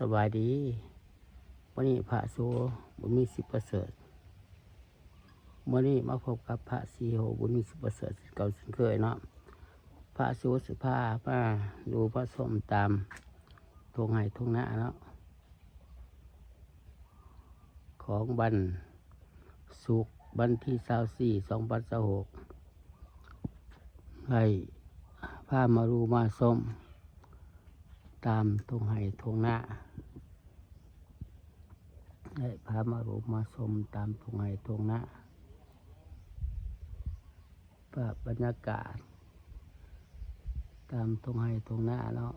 ສະບາຍດີ ມື້ນີ້ພະໂສ ບຸນມີ ສິບປະເສີດ. ມື້ນີ້ມາພົບກັບພະສີໂຫ ບຸນມີ ສິບປະເສີດ ເຊັ່ນເກົ່າເຊັ່ນເຄີຍເນາະ. ພະໂສຊິພາມາດູມາຊົມຕາມທົ່ງໄຮ່ທົ່ງນາເນາະ ຂອງວັນສຸກ ວັນທີຊາວສີ່ ສອງພັນຊາວຫົກ ໄດ້ພາມາດູມາຊົມຕາມທົ່ງໄຮ່ທົ່ງນາ ໄດ້ພາມາດູມາຊົມຕາມທົ່ງໄຮ່ທົ່ງນາ ພາບບັນຍາກາດຕາມທົ່ງໄຮ່ທົ່ງນາເນາະ.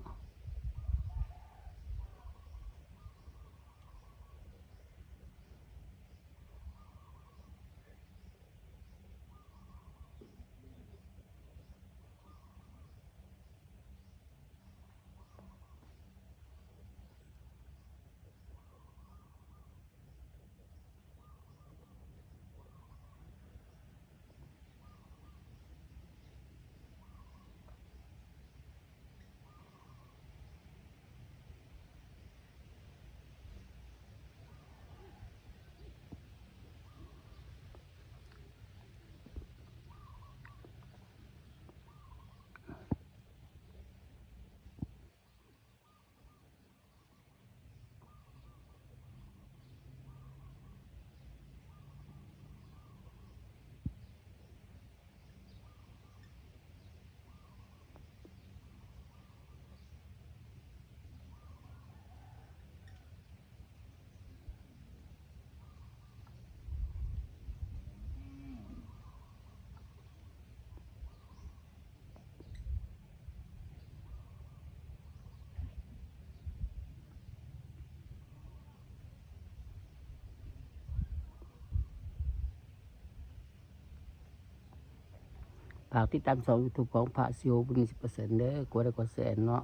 ຝາກຕິດຕາມຊ່ອງຢູທູບຂອງພະສີໂຫ ບຸນມີ ສິບປະເສີດ ເດີ. ກົດໄລກ໌ກົດແຊເນາະ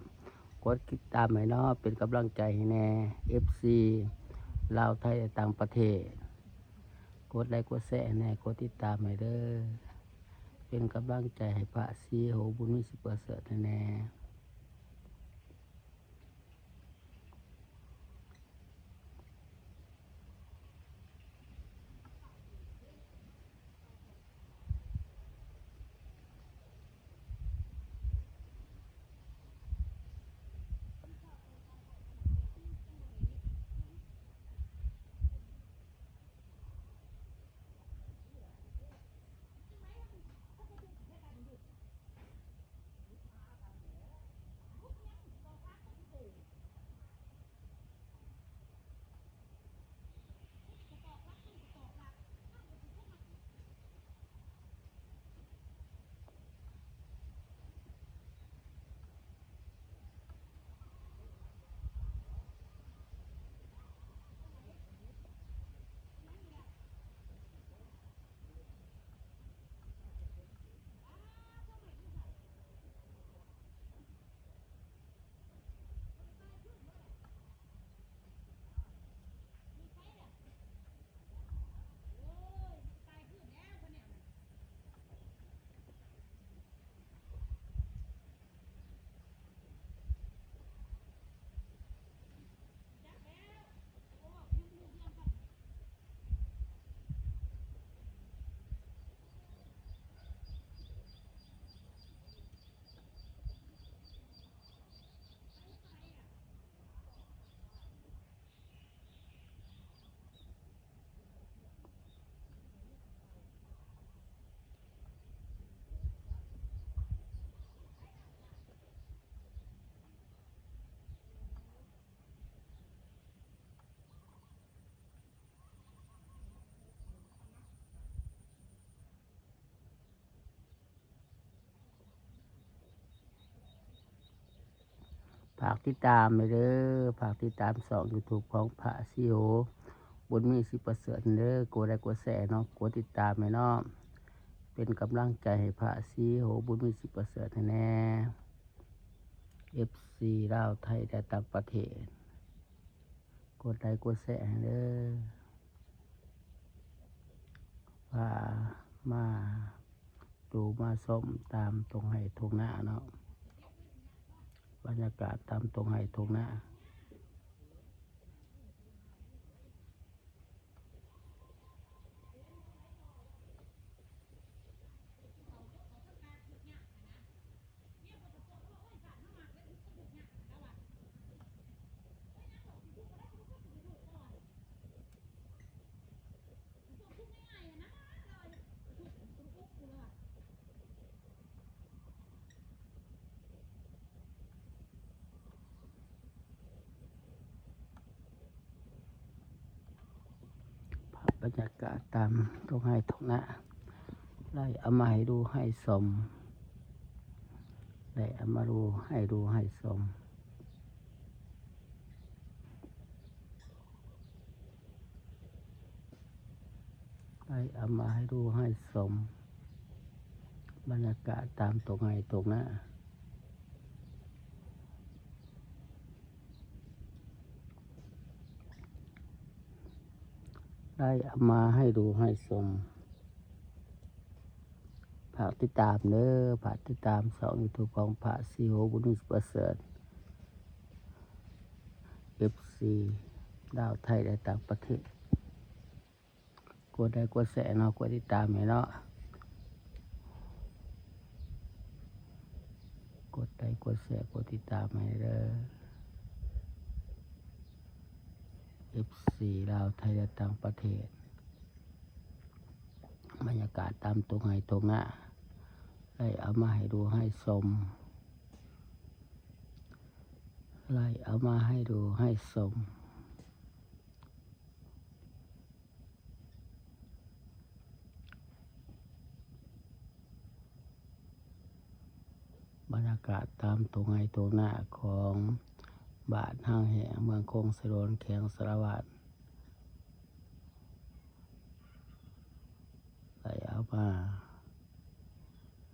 ກົດຕິດຕາມໃຫ້ເນາະ ເປັນກຳລັງໃຈໃຫ້ແດ່ ເອັຟຊີ ລາວ ໄທ ແລະ ຕ່າງປະເທດ. ກົດໄລກ໌ກົດແຊໃຫ້ແດ່ ກົດຕິດຕາມໃຫ້ເດີ ເປັນກຳລັງໃຈໃຫ້ພະສີໂຫ ບຸນມີ ສິບປະເສີດ ໃຫ້ແດ່. ຝາກຕິດຕາມແດ່ເດີ ຝາກຕິດຕາມຊ່ອງຢູທູບຂອງພະສີໂຫ ບຸນມີ ສິບປະເສີດ ເດີ. ກົດໄລກ໌ກົດແຊເນາະ ກົດຕິດຕາມໃຫ້ເນາະ ເປັນກຳລັງໃຈໃຫ້ພະສີໂຫ ບຸນມີ ສິບປະເສີດ ໃຫ້ແດ່ ເອັຟຊີ ລາວ ໄທ ແລະ ຕ່າງປະເທດ. ກົດໄລກ໌ກົດແຊໃຫ້ເດີ ພາມາດູມາຊົມຕາມທົ່ງໄຮ່ທົ່ງນາເນາະ ບັນຍາກາດຕາມທົ່ງໄຮ່ທົ່ງນາ. ບັນຍາກາດຕາມທົ່ງໄຮ່ທົ່ງນາ ໄດ້ເອົາມາໃຫ້ດູໃຫ້ຊົມ ໄດ້ເອົາມາດູໃຫ້ດູໃຫ້ຊົມ ໄດ້ເອົາມາໃຫ້ດູໃຫ້ຊົມ ບັນຍາກາດຕາມທົ່ງໄຮ່ທົ່ງນາ ໄດ້ເອົາມາໃຫ້ດູໃຫ້ຊົມ. ຝາກຕິດຕາມເດີ ຝາກຕິດຕາມຊ່ອງຢູທູບຂອງພະສີໂຫ ບຸນມີສຸກປະເສີດ ເອັຟຊີ ລາວ ໄທ ແລະ ຕ່າງປະເທດ. ກົດໄລກົດແຊເນາະ ກົດຕິດຕາມໃຫ້ເນາະ ກົດໄລກົດແຊ ກົດຕິດຕາມໃຫ້ເດີ ເອັຟຊີ ລາວ ໄທ ແລະ ຕ່າງປະເທດ. ບັນຍາກາດຕາມທົ່ງໄຮ່ທົ່ງນາ ໄດ້ເອົາມາໃຫ້ດູໃຫ້ຊົມ ໄດ້ເອົາມາໃຫ້ດູໃຫ້ຊົມ. ບັນຍາກາດຕາມທົ່ງໄຮ່ທົ່ງນາຂອງບ້ານຮາງແຫ້ງ ເມືອງຄົງສະໂດນ ແຂວງສາລະວັນ ໄດ້ເອົາມາ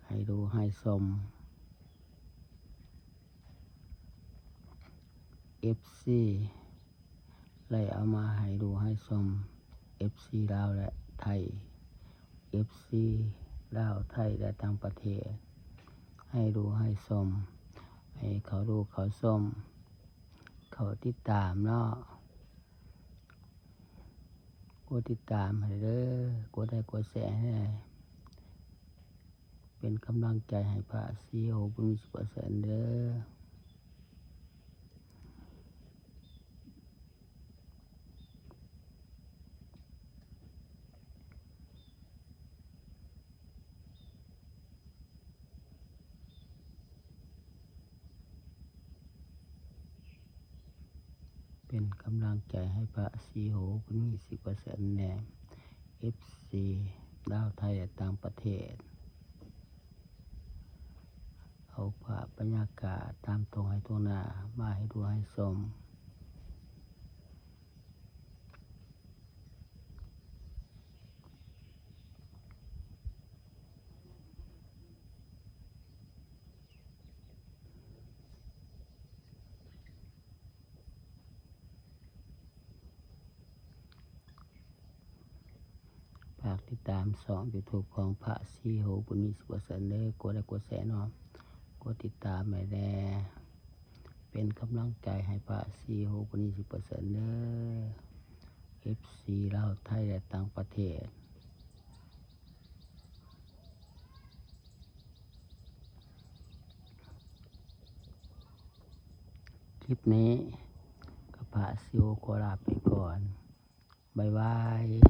ໃຫ້ດູໃຫ້ຊົມ ເອັຟຊີ ໄດ້ເອົາມາໃຫ້ດູໃຫ້ຊົມ ເອັຟຊີ ລາວ ແລະ ໄທ ເອັຟຊີ ລາວ ໄທ ແລະ ຕ່າງປະເທດ ໃຫ້ດູໃຫ້ຊົມ ໃຫ້ເຂົ້າດູເຂົ້າຊົມ ເຂົ້າຕິດຕາມເນາະ ກົດຕິດຕາມໃຫ້ເດີ ກົດໄລກົດແຊໃຫ້ ເປັນກຳລັງໃຈໃຫ້ພະສີໂຫ ບຸນມີສຸກປະເສີດເດີ. ເປັນກຳລັງໃຈໃຫ້ພະສີໂຫ ບຸນມີສຸກປະເສີດແດ່ ເອັຟຊີ ລາວ ໄທ ແລະ ຕ່າງປະເທດ. ເອົາພາບບັນຍາກາດຕາມທົ່ງໄຮ່ທົ່ງນາມາໃຫ້ດູໃຫ້ຊົມ. ຝາກຕິດຕາມຊ່ອງຢູທູບຂອງພະສີໂຫ ບຸນມີສຸກປະເສີດເດີ ກົດໄລກົດແຊເນາະ ກົດຕິດຕາມໃຫ້ແດ່ ເປັນກຳລັງໃຈໃຫ້ພະສີໂຫ ບຸນມີສຸກປະເສີດເດີ ເອັຟຊີ ລາວ ໄທ ແລະ ຕ່າງປະເທດ. ຄລິບນີ້ກະພະສີໂຫຂໍລາໄປກ່ອນ ບາຍບາຍ.